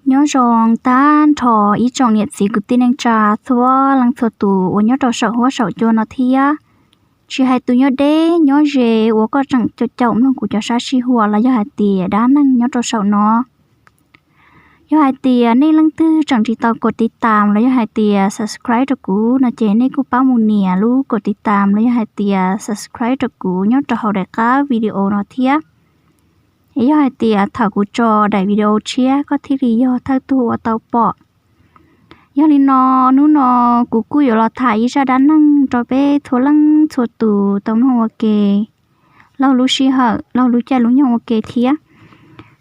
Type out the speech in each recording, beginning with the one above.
Nyob zoo tag nrho ib tsoom niam txiv kwv tij neej tsa txhua leej txhua tus uas nyob rau saum huab saum cua no thiab. Tsis hais tus nyob deb nyob ze uas koj tseem caum caum mloog kuv cov sab sij huam los yog hais tias dab neeg nyob rau saum no. Yog hais tias nej leej twg tseem tsis tau kos tiv tam los yog hais tias subscribe rau kuv no ces nej kuj pab mus nias lub kos tiv tam los yog hais tias subscribe rau kuv nyob rau hauv daim qab video no thiab. Es yog hais tias thaum kuv tso daim video tshiab koj thiaj li yog thawj tug uas tau pom. Yog li no, hnub no kuv kuj yuav los tham ib zaj dab neeg rau peb txhua leej txhua tus tau mloog ua ke laug lub sij hawm laug lub caij lub nyoog ua ke thiab.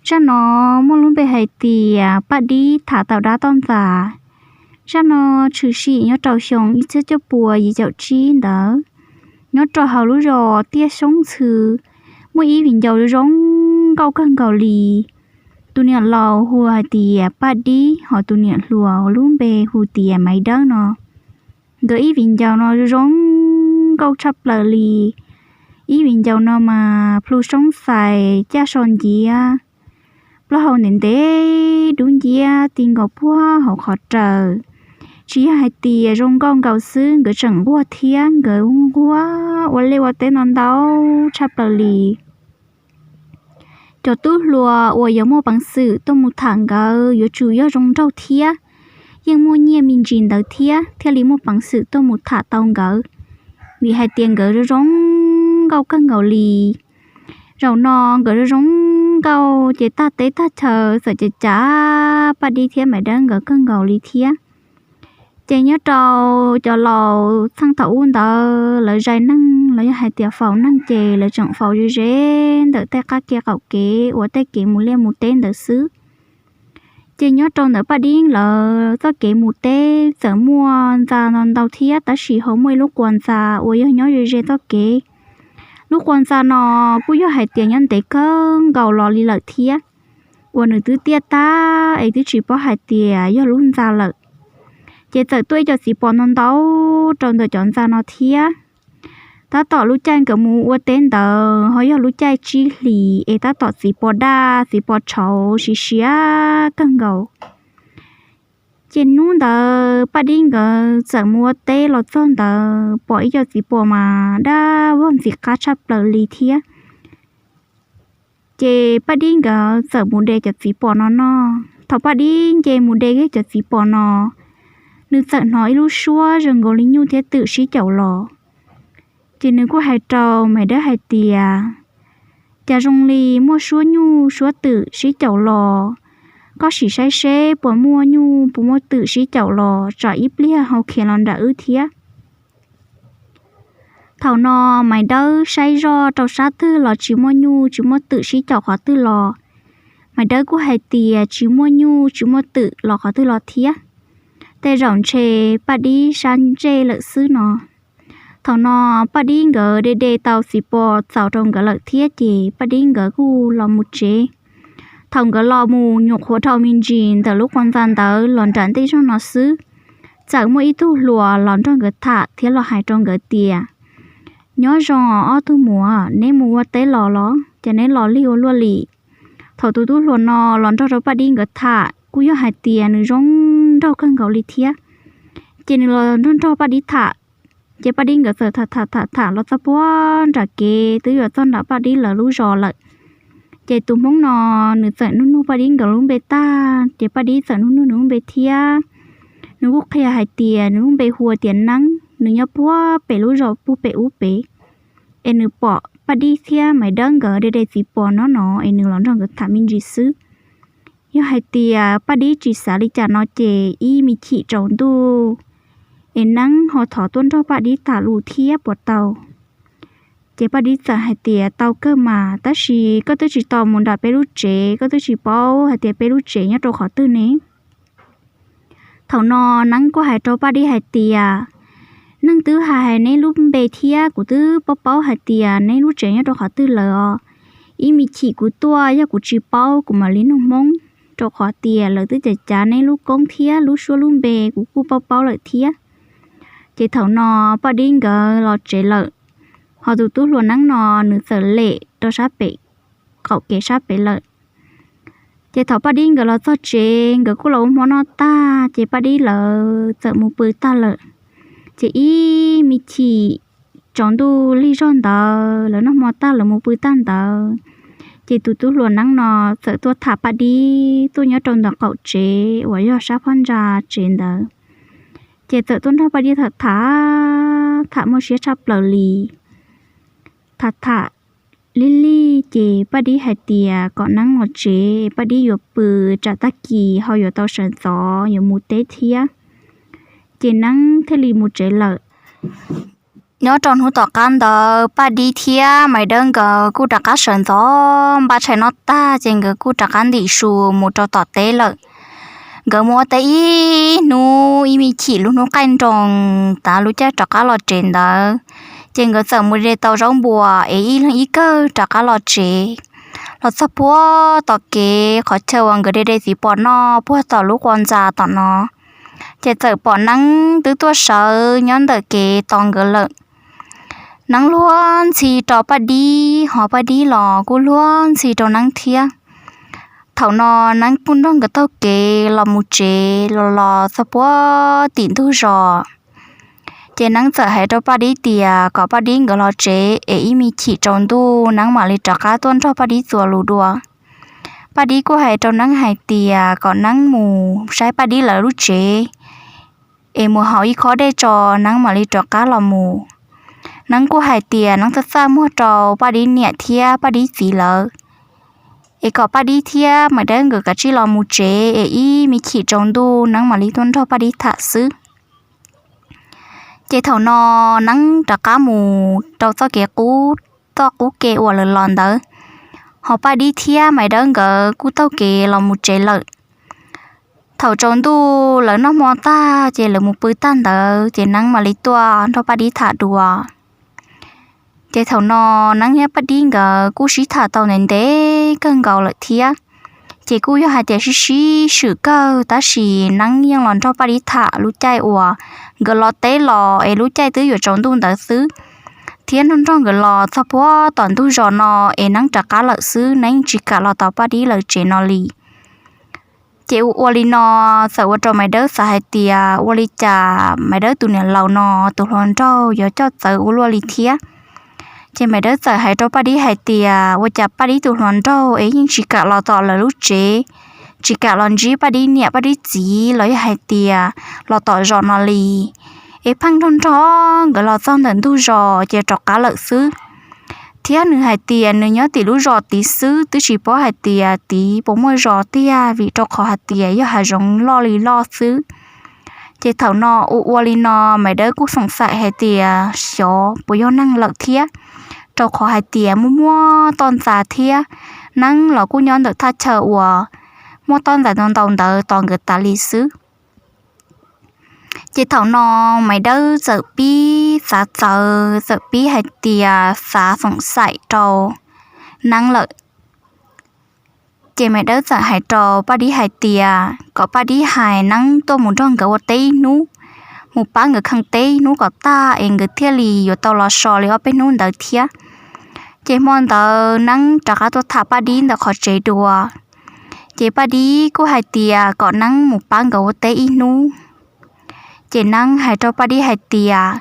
Zaj no muaj lub npe hais tias Paj Dib tham tau dab toj ntxas. Zaj no tshwm sim nyob rau xyoo ib txhiab cuaj puas yim caum tsib ntawd, nyob rau hauv lub zos Tiaj Xyoob Ntxhw, muaj ib viv ncaus zoo nkauj kawg nkaus li. Tus niam laus hu hais tias Paj Dib, ho tus niam hluas lub npe hu tias Maiv Dawb no. Nkawd ib viv ncaus no zoo nkauj tshaj plaws li. Ib viv ncaus no mas plhu soob xais caj so nciab, plaub hau ntev ntev dub nciab ti nkaus puag hauv qhov raws. Tsis yog hais tias zoo nkauj nkaus xwb, nkawd tseem nquag thiab, nkawd nquag ua liaj ua teb no ntau tshaj plaws li. Cov tub hluas uas yuav muaj peev xwm tuaj mus tham nkawd yuav tsum yog zoo nraug thiab, yeej muaj nyiaj me ntsis ntawd thiab thiaj li muaj peev xwm tuaj mus tham tau nkawd, vim hais tias nkawd zoo zoo nkauj kawg nkaus li. Zaum no nkawd zoo zoo nkauj ces tag teb tag chaw txawm cav cav Paj Dib thiab Maiv Dawb nkawd kawg nkaus li thiab. Ces nyob rau cov laus txheej thaum ub ntawd lawv zais neeg los yog hais tias faus neeg ces lawv tseem faus ze ze ntawm tej qab kev qaum kev uas tej kev mus liaj mus teb ntawd xwb. Ces nyob rau ntawm Paj Dib lawv txoj kev mus teb txawm muaj ntxa no ntau thiab, tab sis ho muaj ib lub quas ntxa uas yog nyob ze ze txoj kev. Lub quas ntxa no kuj yog hais tias nyob ntev kawg nkaus los li lawm thiab, uas nws twb tiaj tag es twb tsis paub hais tias yog lub ntxa lawm. Ces txawm tuaj ib co txiv pos ntau ntau rau ntawm cov ntxa no thiab. Tab tom lub caij nkawd mus ua teb ntawd ho yog lub caij tsib hlis es tab tom txiv pos daj txiv pos tshauv siav siav kawg nkaus. Ces hnub ntawd Paj Dib nkawd txawm mus ua teb los txog ntawd pom ib co txiv pos mas daj vog ntxim qab tshaj plaws li thiab. Ces Paj Dib nkawd txawm mus de cov txiv pos no noj. Thaum Paj Dib nce mus de kiag cov txiv pos no, nws txawm hnov ib lub suab zoo nkaus li nyuj thiab twm sib caum los. Ces nws kuj hais rau Maiv Dawb hais tias, cas zoo li muaj suab nyuj suab twm sib caum los, koj sim saib seb puas muaj nyuj puas muaj twm sib caum los, tsam ib pliag ho khiav los nram wb thiab. Thaum no Maiv Dawb saib zoj rau sab twg los tsis muaj nyuj tsis muaj twm sib caum qhov twg los. Maiv Dawb kuj hais tias tsis muaj nyuj tsis muaj twm los qhov twg los thiab. Tej zaum ntshe Paj Dib sab ntsej lawm xwb no. Thaum no Paj Dib nkawd de de tau txiv pos txaus rau nkawd lawm thiab ces Paj Dib nkawd kuj los mus tsev. Thaum nkawd los mus nyuam qhuav dhau me ntsis ntawm lub quas ntxa ntawd los nram ntej zog no xwb, txawm muaj ib tug hluas los nrog nkawd tham thiab los hais rau nkawd tias, nyob zoo ob tug muam, neb mus ua teb los los ces neb los lig ua luaj li. Thaum tus tub hluas no los nrog rau Paj Dib nkawd tham kuj yog hais tias nws zoo nraug kawg nkaus li thiab. Ces nws los nrog nrog Paj Dib tham, ces Paj Dib nkawd txawm tham tham tham tham los txog puag nram kev twb yuav txog nram Paj Dib lawv lub zos lawm. Ces tus Hmoob no nws txawm nug nug Paj Dib nkawd lub npe tag ces Paj Dib txawm nug nug nws lub npe thiab. Nws kuj qhia hais tias nws lub npe hu ua tias Neeb, nws nyob puag pem lub zos puag pem ub pem. Es nws pom Paj Dib thiab Maiv Dawb nkawd de de txiv pos no no es nws los nrog nkawd tham me ntsis xwb. Yog hais tias Paj Dib tsis xav li cas no ces ib me chim tsaus ntuj es Neeb ho thov tuaj nrog Paj Dib tham lus thiab puas tau? Ces Paj Dib txawm hais tias tau kawg mas, tab sis koj twb tsis tau mus nram peb lub tsev, koj twb tsis paub hais tias peb lub tsev nyob rau qhov twg ne. Thaum no Neeb kuj hais rau Paj Dib hais tias, neeg twb hais hais neb lub npe thiab kuv twb paub paub hais tias neb lub tsev nyob rau qhov twg lawm os. Ib me chim kuv tuaj yog kuv tsis paub kuv mam li nug Hmoob, rau qhov tias lawv twb cav cav neb lub koob thiab lub suab lub npe kuv kuj paub paub lawm thiab. Ces thaum no Paj Dib nkawd los tsev lawm, ho tus tub hluas Neeb no nws txawm lem rau sab pem qaum kev sab pem lawm. Ces thaum Paj Dib nkawd los txog tsev, nkawd kuj los ua hmo noj tag, ces Paj Dib lawv txawm mus pw tag lawm. Ces ib me chim tsaus ntuj lig zog ntawd, lawv noj hmo tag lawv mus pw tag ntawd, ces tus tub hluas Neeb no txawm tuaj tham Paj Dib tuaj nyob rau ntawm qaum tsev uas yog sab phab ntsa tsev ntawd. Ces txawm tuaj nrog Paj Dib tham tham, tham muaj siab tshaj plaws li. Tham tham lig lig ces Paj Dib hais tias kom Neeb los tsev, Paj Dib yuav pw, tsam tag kis ho yuav tau sawv ntxov yuav mus teb thiab. Ces Neeb thiaj li mus tsev lawm. Nyob rau hnub tom qab ntawd Paj Dib thiab Maiv Dawb nkawd kuj rov qab sawv ntxov npaj tshais noj tag, ces nkawd kuj rov qab ntim su mus rau tom teb lawm. Nkawd mus ua teb ib hnub ib me chim lub hnub qaij nroos tav lub caij rov qab los tsev ntawd, ces nkawd txawm mus de tau zaub npua es ib leeg ib kawm rov qab los tsev. Los txog puag tom kev qhov chaw uas nkawd de de txiv pos noj puag tom lub qua ntxa tom no, ces txawm pom Neeb twb tuaj sawv nyob ntawm kev tos nkawd lawm. Neeb luag ntxhi rau Paj Dib, ho Paj Dib los kuj luag ntxhi rau Neeb thiab. Thaum no Neeb kuj nrog nkawd taug kev los mus tsev los los txog puag tim ntug zos. Ces Neeb txawm hais rau Paj Dib tias kom Paj Dib nkawd los tsev es ib me chim tsaus ntuj Neeb mam li rov qab tuaj nrog Paj Dib txuas lus dua. Paj Dib kuj hais rau Neeb hais tias kom Neeb mus saib Paj Dib lawv lub tsev es mus haus ib khob dej tso, Neeb mam li rov qab los mus. Neeb kuj hais tias Neeb txaj txaj muag rau Paj Dib niam thiab Paj Dib txiv lawv, es kom Paj Dib thiab Maiv Dawb nkawd kav tsij los mus tsev es ib me chim tsaus ntuj Neeb mam li tuaj nrog Paj Dib tham xwb. Ces thaum no Neeb rov qab mus rau txoj kev qub, txoj qub kev uas lawv los ntawd, ho Paj Dib thiab Maiv Dawb nkawd kuj taug kev los mus tsev lawm. Thaum tsaus ntuj lawv noj hmo tag ces lawv mus pw tag ntawd ces Neeb mam li tuaj nrog Paj Dib tham dua. Ces thaum no Neeb thiab Paj Dib nkawd kuj sib tham tau ntev ntev kawg nkaus lawm thiab. Ces kuj yog hais tias sib sib swm kawg tab sis Neeb yeej los nrog Paj Dib tham lub caij uas nkawd los teb los es lub caij twb yuav tsaus ntuj ntawd xwb, thiab nrog nrog nkawd los txog puag tom ntug zos no es Neeb rov qab lawm xwb, Neeb yeej tsis kam los tom Paj Dib lawv tsev no li. Ces ua ua li no txawm ua rau Maiv Dawb xav hais tias ua li cas Maiv Dawb tus niam laus no tus hluas nraug yuav coj txawv ua luaj li thiab. Ces Maiv Dawb txawm hais rau Paj Dib hais tias ua cas Paj Dib tus hluas nraug es yeej tsis kam los tom lawv lub tsev, tsis kam los ntsib Paj Dib niam Paj Dib txiv los yog hais tias los tom zos no li. Es pheej nrog nrog nkawd los txog ntawm ntug zos ces rov qab lawm xwb. Thiab nws hais tias nws nyob tim lub zos tid xwb twb tsis paub hais tias tid puas muaj zos tiag vim rau qhov hais tias yog hav zoov loj li loj xwb. Ces thaum no ua ua li no Maiv Dawb kuj xoom xaim hais tias xyov puas yog neeg lawm thiab, rau qhov hais tias muaj muaj toj ntxas thiab, Neeb los kuj nyob ntawm thaj chaw uas muaj toj ntxas ntau ntau ntawd tos nkawd tas li xwb. Ces thaum no Maiv Dawb txawm pib xav txawv, txawm pib hais tias xav xoom xaim rau Neeb lawm. Ces Maiv Dawb txawm hais rau Paj Dib hais tias kom Paj Dib hais Neeb tuaj mus nrog nkawd ua teb ib hnub, mus pab nkawd kheej teb ib hnub kom tag es nkawd thiaj li yuav tau los so li ob peb hnub ntawd thiab. Ces hmo ntawd Neeb rov qab tuaj tham Paj Dib ntawm qhov tsev dua. Ces Paj Dib kuj hais tias kom Neeb mus pab nkawd ua teb ib hnub. Ces Neeb hais rau Paj Dib hais tias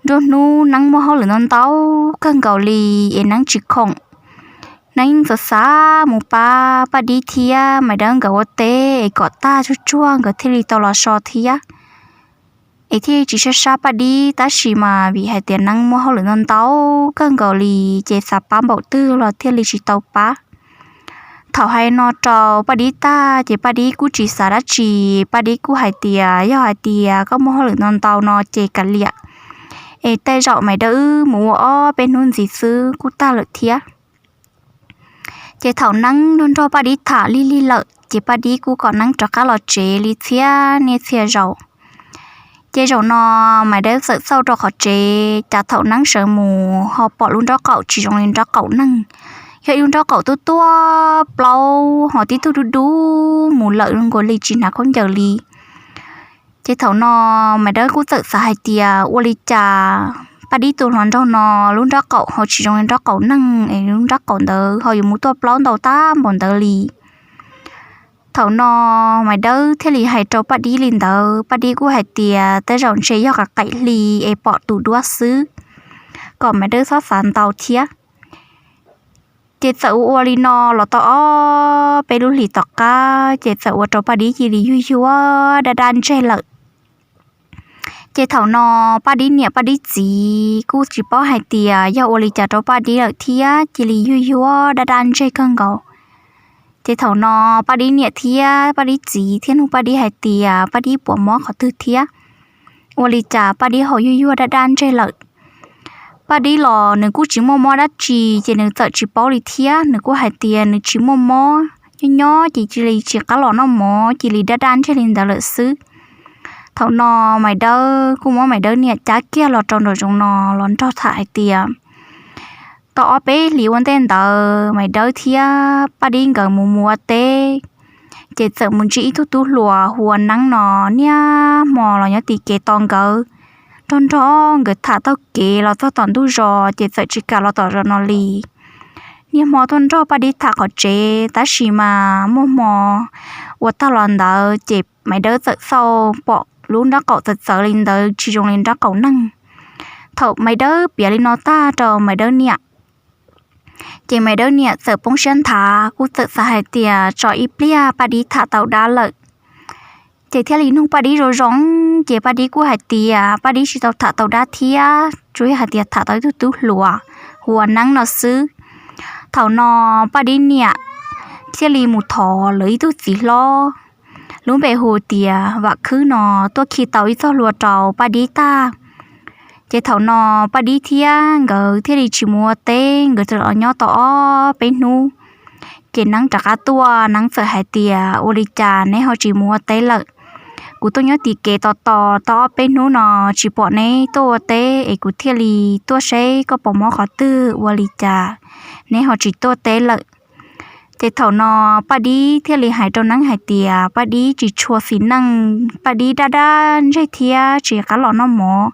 nruab hnub Neeb muaj hauj lwm ntau ntau kawg nkaus li es Neeb tsis khoom. Neeb yeej xav xav mus pab Paj Dib thiab Maiv Dawb nkawd ua teb es kom tag tsuag tsuag nkawd thiaj li tau los so thiab, es thiaj tsis sab sab Paj Dib, tab sis mas vim hais tias Neeb muaj hauj lwm ntau ntau kawg nkaus li, ces xav pab npaum twg los thiaj li tsis tau pab. Thaum hais no rau Paj Dib tag ces Paj Dib kuj tsis xav dab tsi, Paj Dib kuj hais tias yog hais tias koj muaj hauj lwm ntau ntau no ces kav liam, es tej zaum Maiv Dawb wb mus ua ob peb hnub ntxiv xwb kuj tag lawm thiab. Ces thaum Neeb nrog nrog Paj Dib tham lig lig lawm ces Paj Dib kuj kom Neeb rov qab los tsev li txhia niaj txhia zaus. Ces zaum no Maiv Dawb txawm xauj rau qhov tsev, cas thaum Neeb sawv mus ho pom lub nraub qaum tsis zoo li nraub qaum neeg, yog ib lub nraub qaum tuab tuab plaub ho tib tug dub dub mus lawm nkaus li tsis hnav khaub ncaws li. Ces thaum no Maiv Dawb kuj txawm xav hais tias ua li cas Paj Dib tus hluas nraug no lub nraub qaum ho tsis zoo li nraub qaum neeg es lub nraub qaum ntawd ho yuav mus tuaj plaub ntau tab npaum ntawd li. Thaum no Maiv Dawb thiaj li hais rau Paj Dib li ntawd, Paj Dib kuj hais tias tej zaum ntshe yog qaim hli es pom tus duab xwb, kom Maiv Dawb txhob xav ntau thiab. Ces txawm ua ua li no los tau ob peb lub hlis tom qab, ces txawm ua rau Paj Dib cia li yuag yuag daj daj ntseg lawm. Ces thaum no Paj Dib niam Paj Dib txiv kuj tsis paub hais tias yog ua li cas rau Paj Dib lawm thiab cia li yuag yuag daj daj ntseg kawg nkaus. Ces thaum no Paj Dib niam thiab Paj Dib txiv thiaj nug Paj Dib hais tias Paj Dib puas mob qhov twg thiab, ua li cas Paj Dib ho yuag yuag daj daj ntseg lawm. Paj Dib los nws kuj tsis muaj mob dab tsi, ces nws txawm tsis paub li thiab, nws kuj hais tias nws tsis muaj mob, nyob nyob ces cia li tsis qab los noj mov, cia li daj daj ntseg li ntawd lawm xwb. Thaum no Maiv Dawb kuj muab Maiv Dawb niam cab kiag los rau nraum zoov no los nrog tham hais tias tau ob peb hlis ua ntej ntawd Maiv Dawb thiab Paj Dib nkawd mus mus ua teb, ces txawm mus ntsib ib tug tub hluas hu ua Neeb no, niaj hmo los nyob tim kev tos nkawd, nrog nrog nkawd tham taug kev los txog tom ntug zos ces txawm tsis kam los tom zos no li. Niaj hmo tuaj nrog Paj Dib tham qhov tsev, tab sis mas muaj hmo ua tag los ntawd ces Maiv Dawb txawm xauj pom lub nraub qaum txawv txawv li ntawd tsis zoo li nraub qaum neeg. Thaum Maiv Dawb piav li no tag rau Maiv Dawb niam, ces Maiv Dawb niam txawm poob siab nthav, kuj txawm xav hais tias tso ib pliag Paj Dib tham tau dab lawm. Ces thiaj li nug Paj Dib zoo zoo, ces Paj Dib kuj hais tias Paj Dib tsis tau tham tau dab thiab, tsuas yog hais tias tham tau ib tug tub hluas hu ua Neeb no xwb. Thaum no Paj Dib niam thiaj li mus thov lawv ib tug txiv hlob lub npe hu tias Vam Khwb no tuaj khi tau ib txoj hlua rau Paj Dib tag. Ces thaum no Paj Dib thiab nkawd thiaj li tsis mus ua teb, nkawd txawm los nyob tau ob peb hnub. Ces Neeb rov qab tuaj, Neeb txawm hais tias ua li cas neb ho tsis mus ua teb lawm? Kuv tuaj nyob tim kev tos tos tau ob peb hnub no tsis pom neb tuaj ua teb es kuv thiaj li tuaj seb koj puas mob qhov twg, ua li cas neb ho tsis tuaj teb lawm? Ces thaum no Paj Dib thiaj li hais rau Neeb hais tias Paj Dib tsis tshua xis neej, Paj Dib daj daj ntseg thiab tsis qab los noj mov,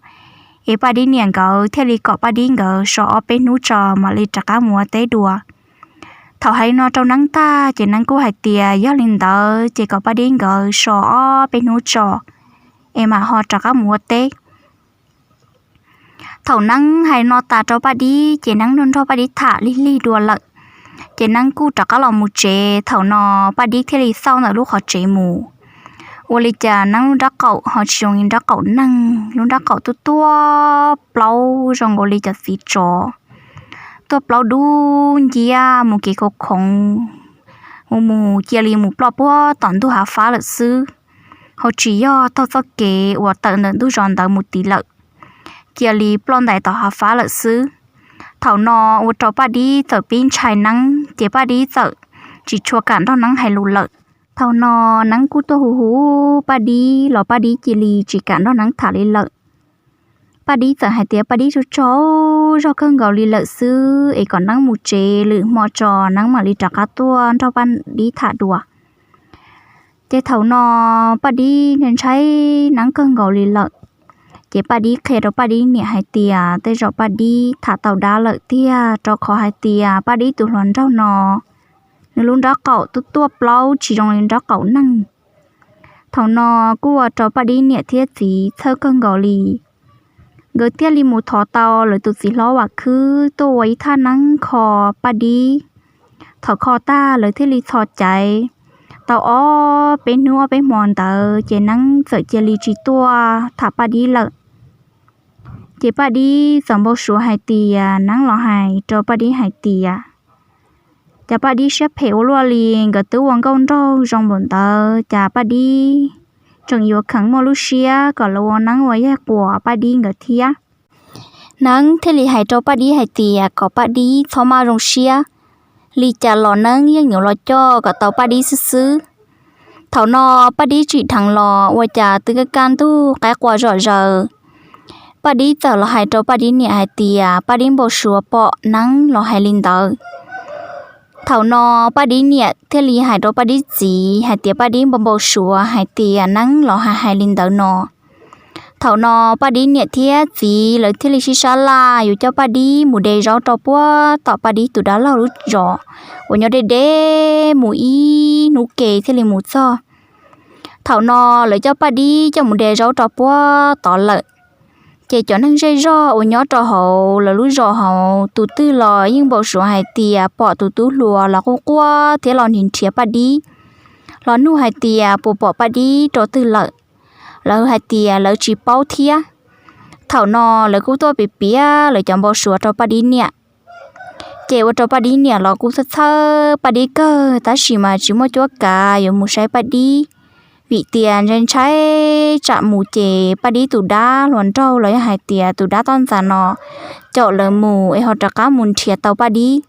es Paj Dib niam nkawd thiaj li kom Paj Dib nkawd so ob peb hnub tso mam li rov qab mus ua teb dua. Thaum hais no rau Neeb tag ces Neeb kuj hais tias yog li ntawd ces kom Paj Dib nkawd so ob peb hnub tso es mam ho rov qab mus ua teb. Thaum Neeb hais no tas rau Paj Dib ces Neeb nrog nrog Paj Dib tham lig lig dua lawm, ces Neeb kuj rov qab los mus tsev. Thaum no Paj Dib thiaj li xauj ntawm lub qhov tsev mus, ua li cas Neeb lub nraub qaum ho tsis zoo li nraub qaum neeg, lub nraub qaum tuaj tuaj plaub zoo nkaus li cov txiv tsov, tuaj plaub dub nciab mus kev khoov khoov, mus mus cia li mus ploj puag tom ntug hav fab lawm xwb, ho tsis yog taug txoj kev uas tawm ntawm ntug zos ntawd mus tid lawm, cia li ploj ntais tom hav fab lawm xwb. Thaum no ua rau Paj Dib txawm pib ntshai Neeb, ces Paj Dib txawm tsis tshua kam nrog Neeb hais lus lawm. Thaum no Neeb kuj tuaj hu hu Paj Dib los Paj Dib cia li tsis kam nrog Neeb tham li lawm. Paj Dib txawm hais tias Paj Dib tsaug tsaug zog kawg nkaus li lawm xwb, es kom Neeb mus tsev lwm hmo tso Neeb mam li rov qab tuaj nrog Paj Dib tham dua. Ces thaum no Paj Dib ntshai Neeb kawg nkaus li lawm, ces Paj Dib qhia rau Paj Dib niam hais tias tej zaum Paj Dib tham tau dab lawm tiag, rau qhov hais tias Paj Dib tus hluas nraug no nws lub nraub qaum tuaj tuaj plaub tsis zoo li nraub qaum neeg. Thaum no kuj ua rau Paj Dib niam thiab txiv txhawj kawg nkaus li. Nkawd thiaj li mus thov tau lawv tus txiv hlob Vam Khwb tuaj ua ib thaj neeb kho Paj Dib. Thaum kho tag lawv thiaj li txhos caiv. Tau ob peb hnub ob peb hmo ntawd ces Neeb txawm cia li tsis tuaj tham Paj Dib lawm. Ces Paj Dib txawm npau suav hais tias Neeb los hais rau Paj Dib hais tias, cas Paj Dib siab phem ua luaj li, nkawd twb ua nkauj nraug zoo npaum ntawd, cas Paj Dib tseem yuav kheev muaj lub siab kom lawv ua neeb ua yaig quas Paj Dib nkawd thiab. Neeb thiaj li hais rau Paj Dib hais tias kom Paj Dib txhob maj zoo siab, li cas los Neeb yeej yuav los coj kom tau Paj Dib xwb xwb. Thaum no Paj Dib tsim dheev los ua cas twb kaj kaj ntug qaib qua zom zaws. Paj Dib txawm los hais rau Paj Dib niam hais tias Paj Dib npau suav pom Neeb los hais li ntawd. Thaum no Paj Dib niam thiaj li hais rau Paj Dib txiv hais tias Paj Dib npau npau suav hais tias Neeb los hais hais li ntawd no. Thaum no Paj Dib niam thiab txiv lawv thiaj li sib sab laj yuav coj Paj Dib mus de zaub rau puag tom Paj Dib tus dab laug lub zos uas nyob deb deb mus ib hnub ke thiaj li mus txog. Thaum no lawv coj Paj Dib coj mus de zaub rau puag tod lawm, ces cov neeg zej zog uas nyob rau hauv lawv lub zos hauv tus twg los yeej npau suav hais tias pom tus tub hluas los quaj quaj thiab los nrhiav nrhiav Paj Dib, los nug hais tias puas pom Paj Dib rau twg lawm. Lawv hais tias lawv tsis paub thiab. Thaum no lawv kuj tuaj piav piav lawv cov npau suav rau Paj Dib niam, ces ua rau Paj Dib niam los kuj txhawj txhawj Paj Dib kawg tab sis mas tsis muaj cuab kav yuav mus saib Paj Dib, vim tias ntshai ntshai tsam mus ces Paj Dib tus dab hluas nraug los yog hais tias tus dab toj ntxas no caum lawv mus es ho rov qab mus nrhiav tau Paj Dib.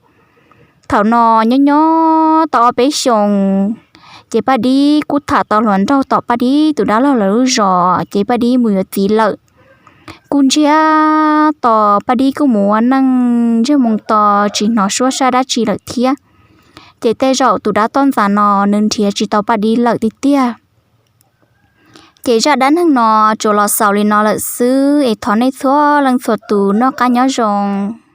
Thaum no nyob nyob tau ob peb xyoos, ces Paj Dib kuj tham tau hluas nraug tom Paj Dib tus dab laug lawv lub zos, ces Paj Dib mus yuav txiv lawm. Kuj ntsiag to, Paj Dib kuj mus ua neej ntsiag moo to, tsis hnov suab sab dab tsi lawm thiab. Ces tej zaum tus dab toj ntxas no nws nrhiav tsis tau Paj Dib lawm tiag tiag. Ces zaj dab neeg no tsuas los xaus li no lawm xwb es thov nej txhua leej txhua tus noj qab nyob zoo.